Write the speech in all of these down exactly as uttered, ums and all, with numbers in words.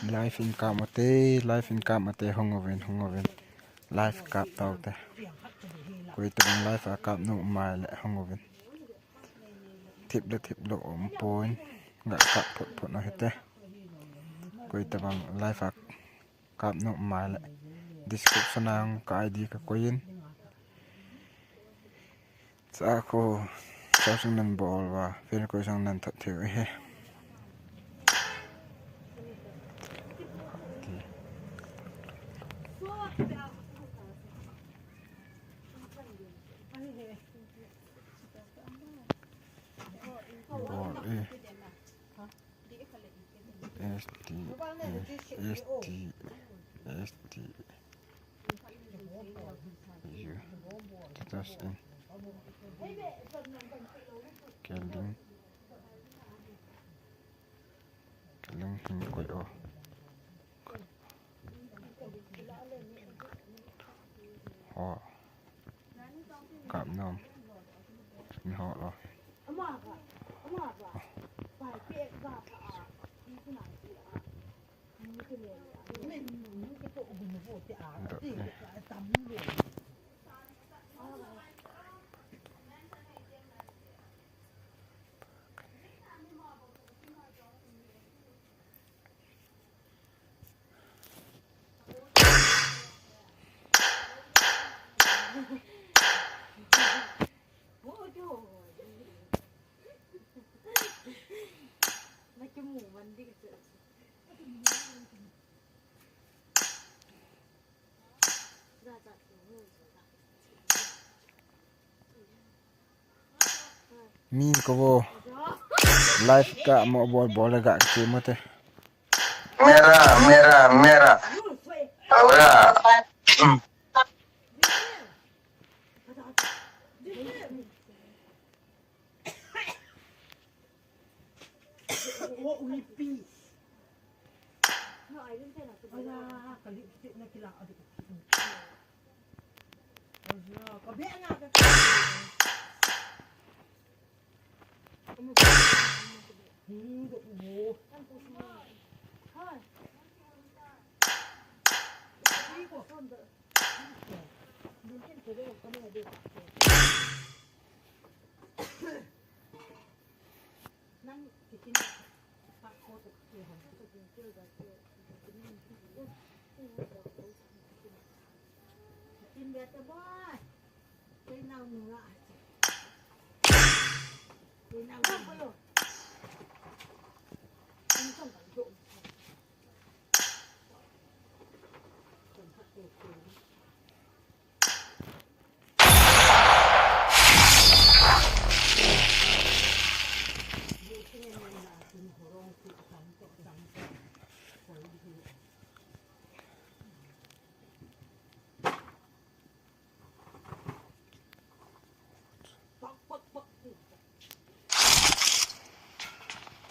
Live in kap ute, live in kap ute, hung uvin, hung uvin. Live kap taute. Koi tabang live a kap nom mai le hung uvin. Thip le thip lou um pon. Ga kap phot phot u hite. Koi tabang live a kap nom mai le. Description a ka I D ka koi in. Sa ko, sa sung nan bol uva, pin ko sung nan thot thei u ahi. Bol e. S T, S T, S T, U, status in. Keling, keling hin koi o. Ho. Kap nom. Ni ho lo. Mi ko vo. Live ka mo bol bol ga ke mo te. Mera, mera, mera. Aura.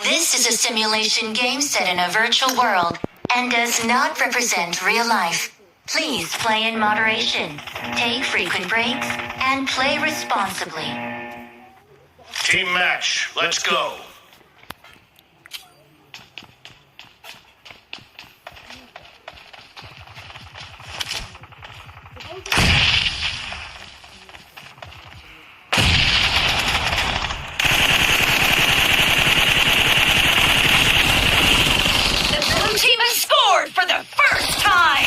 This is a simulation game set in a virtual world and does not represent real life. Please play in moderation, take frequent breaks, and play responsibly. Team match, let's go. The blue team has scored for the first time.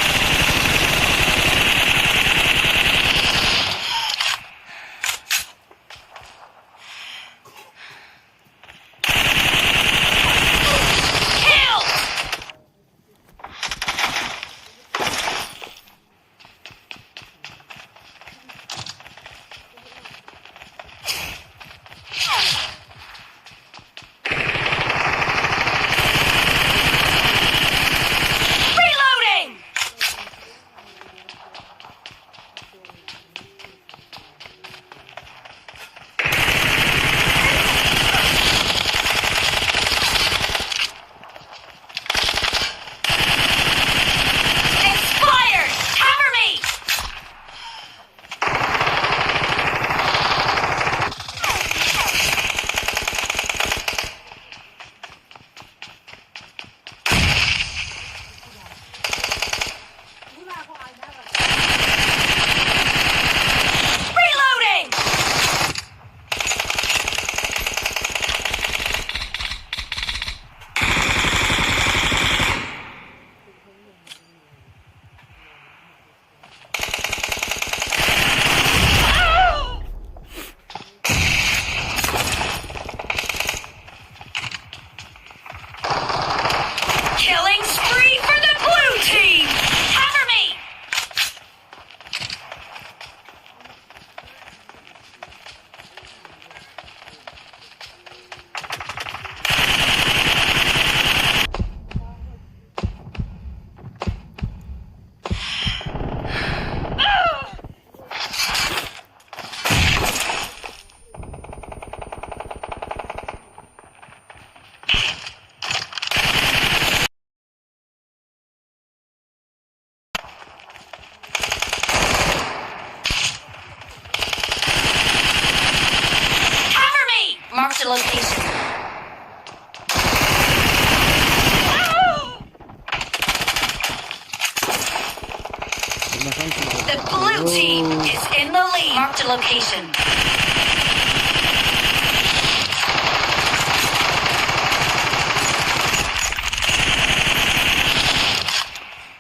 Team is in the lead. Marked a location.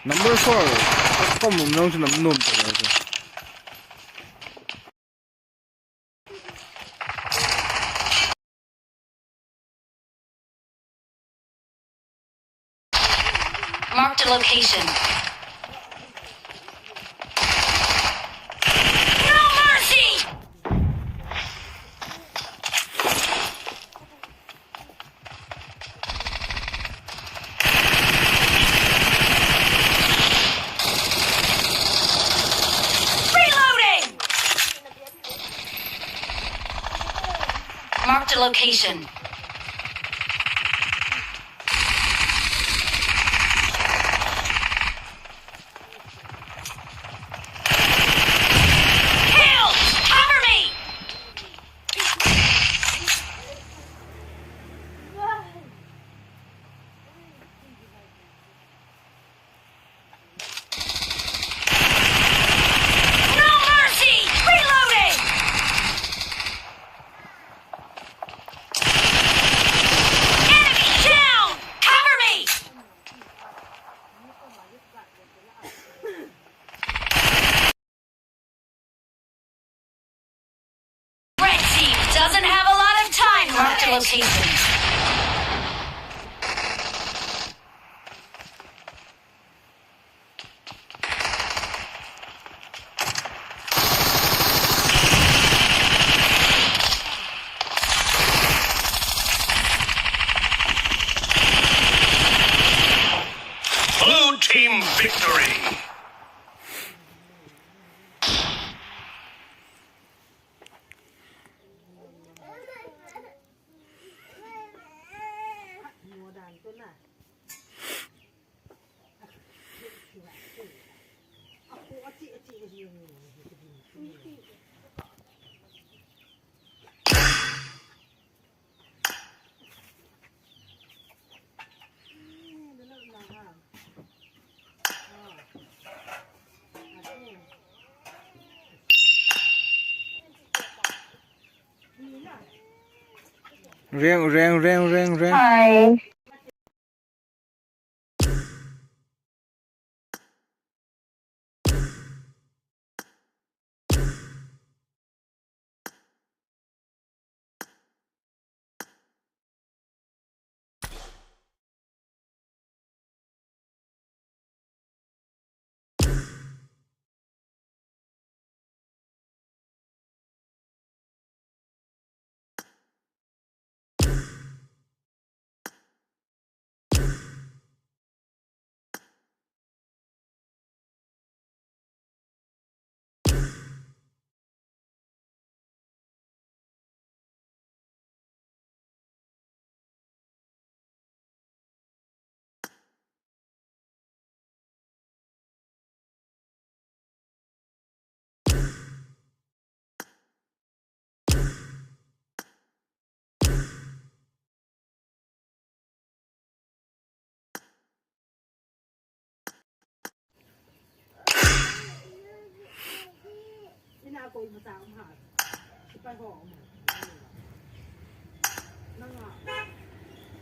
Number four. Kom nom chu nam nom ta. Marked a location. No mercy! Reloading! Marked a location. Kill! Cover me! No mercy! Reloading! Enemy down! Cover me! Red team doesn't have a lot of time. Marked a location. Blue team victory. Reng, reng, reng, reng, reng. Hi.